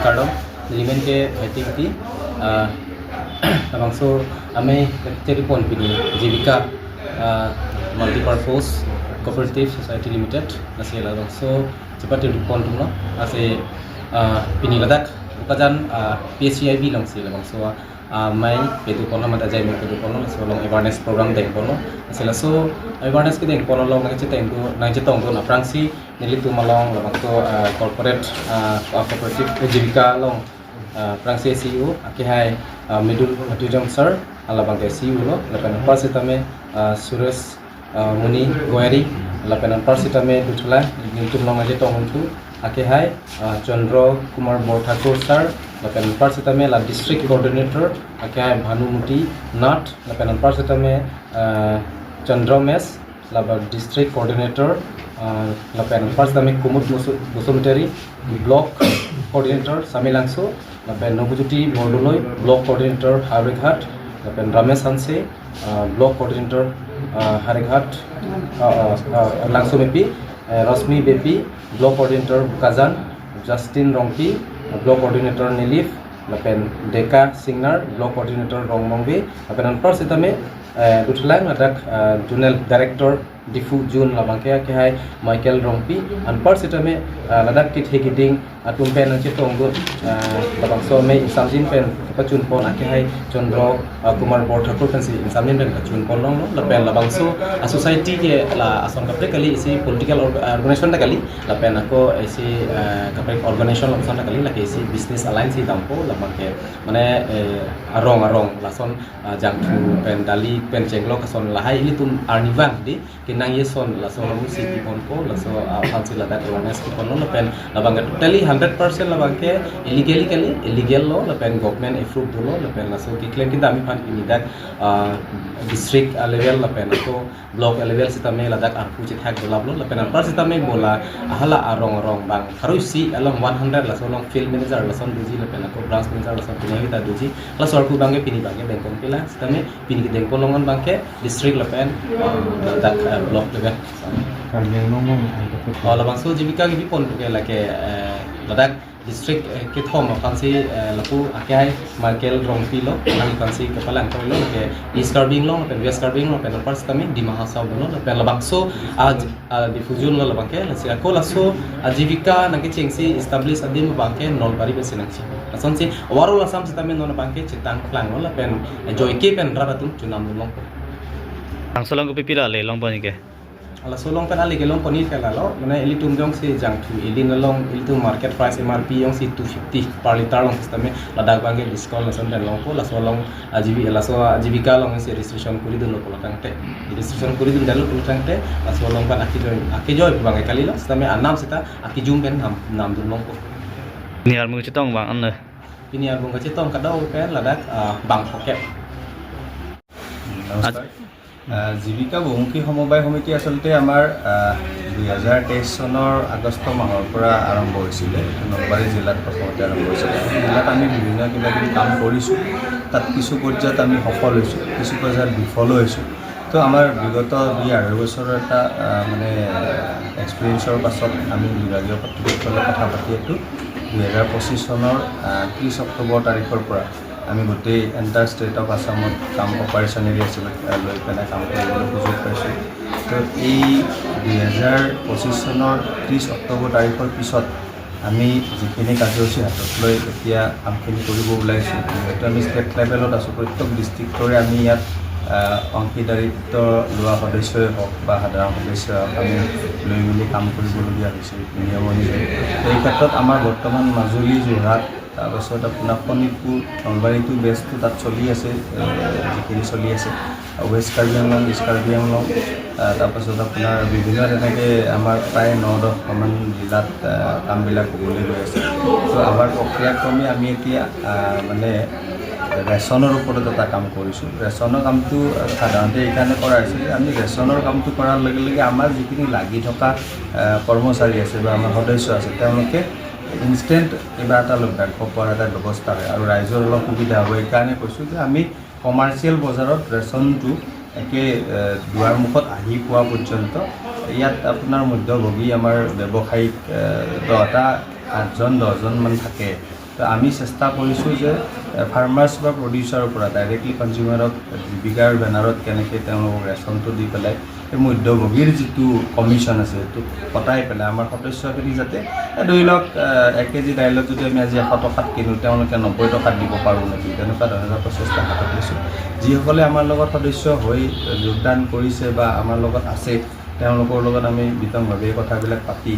Kardong limen ke fighting ti labangso ame teri pon pini Jibika Multipurpose Cooperative Society Limited ase labangso cepat pon tumno ase pini ladak bukajan PSCIB long si labangso mai pedu kono mata jai mai pedu kono so long awareness program deng kono asela. So awareness ke deng kono long nang chiteng du nang chitong du na prangsi nili tu malong labangso corporate cooperative Jibika long prangsi CEO ake hai Midul Tijong sir alabang ke CEO lo lapen parsitame Suresh Muni Goyari lapen parsitame dutula niltum long aje tong tu ake hai Chandra Kumar Borthakur sir lapen parsitame la district coordinator ake hai Bhanumuti Nath lapen parsitame Chandra Mes laba district coordinator lapen parsitame Kumud Bosumtari, block coordinator Samilangso lapen Nabajyoti Bordoloi, block coordinator Howraghat lapen Ramesh Hanse, block coordinator Howraghat Langso Mepi, Rashmi Bepi, block coordinator Bokajan, Justin Rongpi, block coordinator Nilip lapen Deka Singnar, block coordinator Rongmongbi lapen parsitame Duthulang ladak zonal director Diphu zone labangke ke hai Michael Rongpi an parsitame ladak kit hegiding atum pen che tongdo labangso me samjin pen kachun pon ake hai Chandra Kumar Borthakur pen si samjin pen kachun pon long lapen labangso society ke la ason kapre kali isi political organization da kali lapen ako isi kapre organization labson da kali la ke isi business alliance si dampo labangke mane arong arong lason jangthu pen dali pen chenglok ason lahai ili tum arnivan di kinang ye son laso hamu si ki pon ko laso fansi ladak awareness ki pon lo lapen labang totally 100% labang ke illegally kali illegal lo lapen government approve do lapen laso ki claim kita ami phan ini dak district level lapen ako block level sitame ladak arpu chi thak dolab lo lapen par sitame bola ahala arong arong bang kharu si along 100 laso long field manager lason duji lapen ako branch manager lason pini ta duji laso arpu bangke pini bangke bengkong pila sitame pini ki dengkong longon bangke district lapen ladak block level. Karbi Anglong Oh, labang so Jibika ki pon ke lake ladak district ke thom fansi lapu ake hai Michael Rongpi lo nang fansi kepala ang lo ke East Karbi Anglong pen West Karbi Anglong pen pars kami Dima Hasao lo pen labang so a Diphu zone lo labang ke lasi ako laso Jibika nang ke chengsi establish adim bang ke Nalbari be sinang chi lason si overall Assam sitame non bang ke chitang klang lo pen joy ke pen rabatum chunam lo. Ang solong ko pipila le long pon ke. Ala solong pen ali gelong poni kala lo mane eli tum jong si jang thu eli na long eli tu market price MRP yong si 250 per liter long system ladak bangke discount la son long ko la solong ajibi la so Jibika long si registration kuri dun lo tangte registration kuri dun dalo tangte la solong pan aki joy aki joy bangke kali lo system anam sita aki jum pen nam nam dun long ko. Ni ar mung chitong bang an le. Pini ar bung ka chitong ka daw pen ladak bang phoket. নমস্কাৰ। জীৱিকা বহুমুখী সমবায় সমিতি আচলতে আমাৰ 2023 চনৰ আগষ্ট মাহৰ পৰা আৰম্ভ হৈছিলে। এইটো নলবাৰী জিলাত প্ৰথমতে আৰম্ভ হৈছিলে। জিলাত আমি বিভিন্ন কিবা কিবি কাম কৰিছোঁ। তাত কিছু পৰ্যায়ত আমি সফল হৈছোঁ, কিছু পৰ্যায়ত বিফলো হৈছোঁ। তো আমাৰ বিগত 2-2.5 বছৰৰ এটা মানে এক্সপিৰিয়েঞ্চৰ পাছত আমি বিভাগীয় কৰ্তৃপক্ষৰ লগত কথা পাতি এইটো 2025 চনৰ 30 অক্টোবৰ তাৰিখৰ পৰা আমি গোটেই এণ্টায়াৰ ষ্টেট অফ আছামত কাম অপাৰেশ্যন এৰিয়া হিচাপে লৈ পেলাই কাম কৰিবলৈ সুযোগ পাইছোঁ। তো এই 2025 চনৰ 30 অক্টোবৰ তাৰিখৰ পিছত আমি যিখিনি কাৰ্যসূচী হাতত লৈ এতিয়া কামখিনি কৰিব ওলাইছোঁ, যিহেতু আমি ষ্টেট লেভেলত আছোঁ, প্ৰত্যেক ডিষ্ট্ৰিক্টৰে আমি ইয়াত অংশীদাৰিত্ব লোৱা সদস্যই হওক বা সাধাৰণ সদস্যই হওক, আমি লৈ মেলি কাম কৰিবলগীয়া হৈছে নিয়ম অনুযায়ী। এই ক্ষেত্ৰত আমাৰ বৰ্তমান মাজুলী, যোৰহাট, তাৰপাছত আপোনাৰ শোণিতপুৰ, নলবাৰীটো বেষ্টটো তাত চলি আছে, যিখিনি চলি আছে, ৱেষ্ট কাৰ্বি আংলং, ইষ্ট কাৰ্বি আংলং, তাৰপাছত আপোনাৰ বিভিন্ন তেনেকৈ আমাৰ প্ৰায় 9-10খনমান জিলাত কামবিলাক হ'বলৈ গৈ আছে। ত' আমাৰ প্ৰক্ৰিয়াক্ৰমে আমি এতিয়া মানে ৰেচনৰ ওপৰত এটা কাম কৰিছোঁ। ৰেচনৰ কামটো সাধাৰণতে এইকাৰণে কৰা হৈছে যে আমি ৰেচনৰ কামটো কৰাৰ লগে লগে আমাৰ যিখিনি লাগি থকা কৰ্মচাৰী আছে বা আমাৰ সদস্য আছে, তেওঁলোকে ইনষ্টেণ্ট কিবা এটা লভ্যাংশ পোৱাৰ এটা ব্যৱস্থা হয় আৰু ৰাইজৰ অলপ সুবিধা হ'ব। এইকাৰণে কৈছোঁ যে আমি কমাৰ্চিয়েল বজাৰত ৰেচনটো একে দুৱাৰমুখত আহি পোৱা পৰ্যন্ত ইয়াত আপোনাৰ মধ্যভোগী আমাৰ ব্যৱসায়িক 10টা, আঠজন, 10জনমান থাকে। তো তো আমি চেষ্টা কৰিছোঁ যে ফাৰ্মাৰ্ছ বা প্ৰডিউচাৰৰ পৰা ডাইৰেক্টলি কনজিউমাৰক জীৱিকাৰ বেনাৰত কেনেকৈ তেওঁলোকক ৰেচনটো দি পেলাই এই মধ্যভোগীৰ যিটো কমিশ্যন আছে, সেইটো কটাই পেলাই আমাৰ সদস্যখিনি যাতে ধৰি লওক 1 কেজি দাইলত যদি আমি আজি 100 টকাত কিনো, তেওঁলোকে 90 টকাত দিব পাৰোঁ নেকি, তেনেকুৱা ধৰণৰ প্ৰচেষ্টা হাতত লৈছোঁ। যিসকলে আমাৰ লগত সদস্য হৈ যোগদান কৰিছে বা আমাৰ লগত আছে, তেওঁলোকৰ লগত আমি বিতংভাৱে এই কথাবিলাক পাতি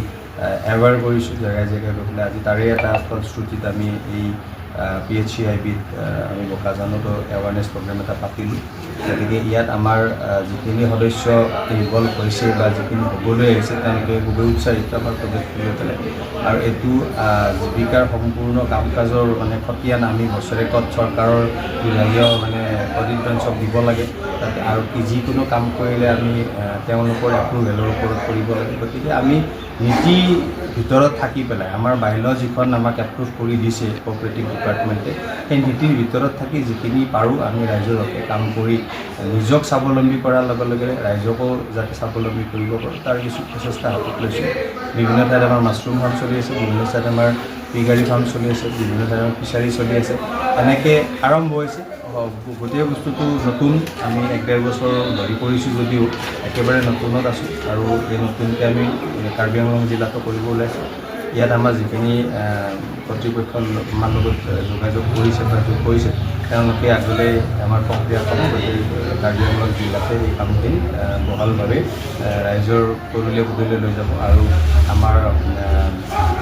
এৱেৰ কৰিছোঁ জেগাই জেগাই গৈ পেলাই। আজি তাৰে এটা ফলশ্ৰুতিত আমি এই পিএইচচিআইবিত আমি বোকাজানতো এৱাৰনেছ প্ৰগ্ৰেম এটা পাতিলোঁ। গতিকে ইয়াত আমাৰ যিখিনি সদস্য ইনভলভ হৈছে বা যিখিনি হ'বলৈ আহিছে, তেওঁলোকে খুবেই উৎসাহিত আমাৰ প্ৰজেক্টটো লৈ পেলাই। আৰু এইটো জীৱিকাৰ সম্পূৰ্ণ কাম কাজৰ মানে খতিয়ান আমি বছৰেকত চৰকাৰৰ বিভাগীয় মানে অডিট ব্ৰাঞ্চক দিব লাগে তাতে। আৰু কি যিকোনো কাম কৰিলে আমি তেওঁলোকৰ এপ্ৰুভেলৰ ওপৰত কৰিব লাগে। গতিকে আমি নীতিৰ ভিতৰত থাকি পেলাই, আমাৰ বাইল যিখন আমাক এপ্ৰুভ কৰি দিছে কোঅপাৰেটিভ ডিপাৰ্টমেণ্টে, সেই নীতিৰ ভিতৰত থাকি যিখিনি পাৰোঁ আমি ৰাইজৰ হকে কাম কৰি নিজক স্বাৱলম্বী কৰাৰ লগে লগে ৰাইজকো যাতে স্বাৱলম্বী কৰিব পাৰোঁ, তাৰ কিছু প্ৰচেষ্টা হাতত লৈছোঁ। বিভিন্ন ঠাইত আমাৰ মাছৰুম ফাৰ্ম চলি আছে, বিভিন্ন ঠাইত আমাৰ পিগাৰী ফাৰ্ম চলি আছে, বিভিন্ন ঠাইত আমাৰ ফিচাৰী চলি আছে। এনেকৈ আৰম্ভ হৈছে। গোটেই বস্তুটো নতুন। আমি 1-1.5 বছৰ ধৰি কৰিছোঁ যদিও একেবাৰে নতুনত আছোঁ। আৰু এই নতুনকৈ আমি কাৰ্বি আংলং জিলাতো কৰিব ওলাইছোঁ। ইয়াত আমাৰ যিখিনি কৰ্তৃপক্ষ আমাৰ লগত যোগাযোগ কৰিছে বা যোগ কৰিছে, তেওঁলোকে আগলৈ আমাৰ প্ৰক্ৰিয়াখন গোটেই কাৰ্বি আংলং জিলাতে এই কামখিনি বহলভাৱে ৰাইজৰ পদূলিয়ে পদূলিয়ে লৈ যাব। আৰু আমাৰ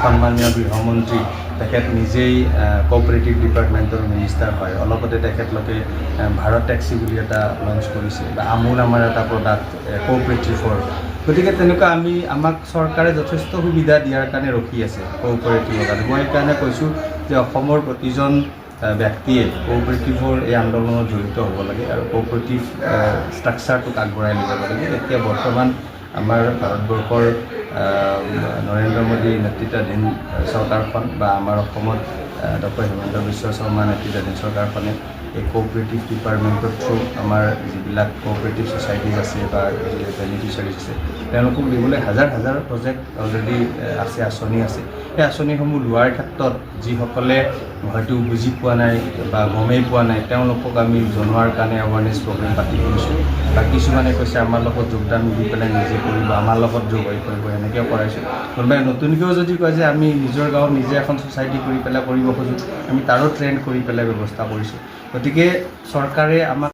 সন্মানীয় গৃহমন্ত্ৰী, তেখেত নিজেই কোঅপাৰেটিভ ডিপাৰ্টমেণ্টৰ মিনিষ্টাৰ হয়। অলপতে তেখেতলোকে ভাৰত টেক্সি বুলি এটা লঞ্চ কৰিছে বা আমুল আমাৰ এটা প্ৰডাক্ট কোঅপাৰেটিভৰ। গতিকে তেনেকুৱা আমি আমাক চৰকাৰে যথেষ্ট সুবিধা দিয়াৰ কাৰণে ৰখি আছে কোঅপাৰেটিভৰ কাৰণে। মই সেইকাৰণে কৈছোঁ যে অসমৰ প্ৰতিজন ব্যক্তিয়ে কোঅপাৰেটিভৰ এই আন্দোলনত জড়িত হ'ব লাগে আৰু কোঅপাৰেটিভ ষ্ট্ৰাকচাৰটোক আগবঢ়াই লৈ যাব লাগে। এতিয়া বৰ্তমান আমাৰ ভাৰতবৰ্ষৰ নৰেন্দ্ৰ মোদী নেতৃত্বাধীন চৰকাৰখন বা আমাৰ অসমত ডক্টৰ হিমন্ত বিশ্ব শৰ্মা নেতৃত্বাধীন চৰকাৰখনে এই কোঅপাৰেটিভ ডিপাৰ্টমেণ্টৰ থ্ৰু আমাৰ যিবিলাক কোঅপাৰেটিভ ছ'চাইটিজ আছে বা বেনিফিচিয়াৰিজ আছে, তেওঁলোকক দিবলৈ হাজাৰ হাজাৰ প্ৰজেক্ট অলৰেডি আছে, আঁচনি আছে। সেই আঁচনিসমূহ লোৱাৰ ক্ষেত্ৰত যিসকলে হয়তো বুজি পোৱা নাই বা গমেই পোৱা নাই, তেওঁলোকক আমি জনোৱাৰ কাৰণে এৱাৰনেছ প্ৰগ্ৰেম পাতি কৰিছোঁ। বা কিছুমানে কৈছে আমাৰ লগত যোগদান দি পেলাই নিজে কৰিব, আমাৰ লগত যোগ হৈ কৰিব, এনেকৈও কৰাইছোঁ। কোনোবাই নতুনকৈও যদি কয় যে আমি নিজৰ গাঁৱত নিজে এখন ছ'চাইটি কৰি পেলাই কৰিব খোজোঁ, আমি তাৰো ট্ৰেইন কৰি পেলাই ব্যৱস্থা কৰিছোঁ। গতিকে চৰকাৰে আমাক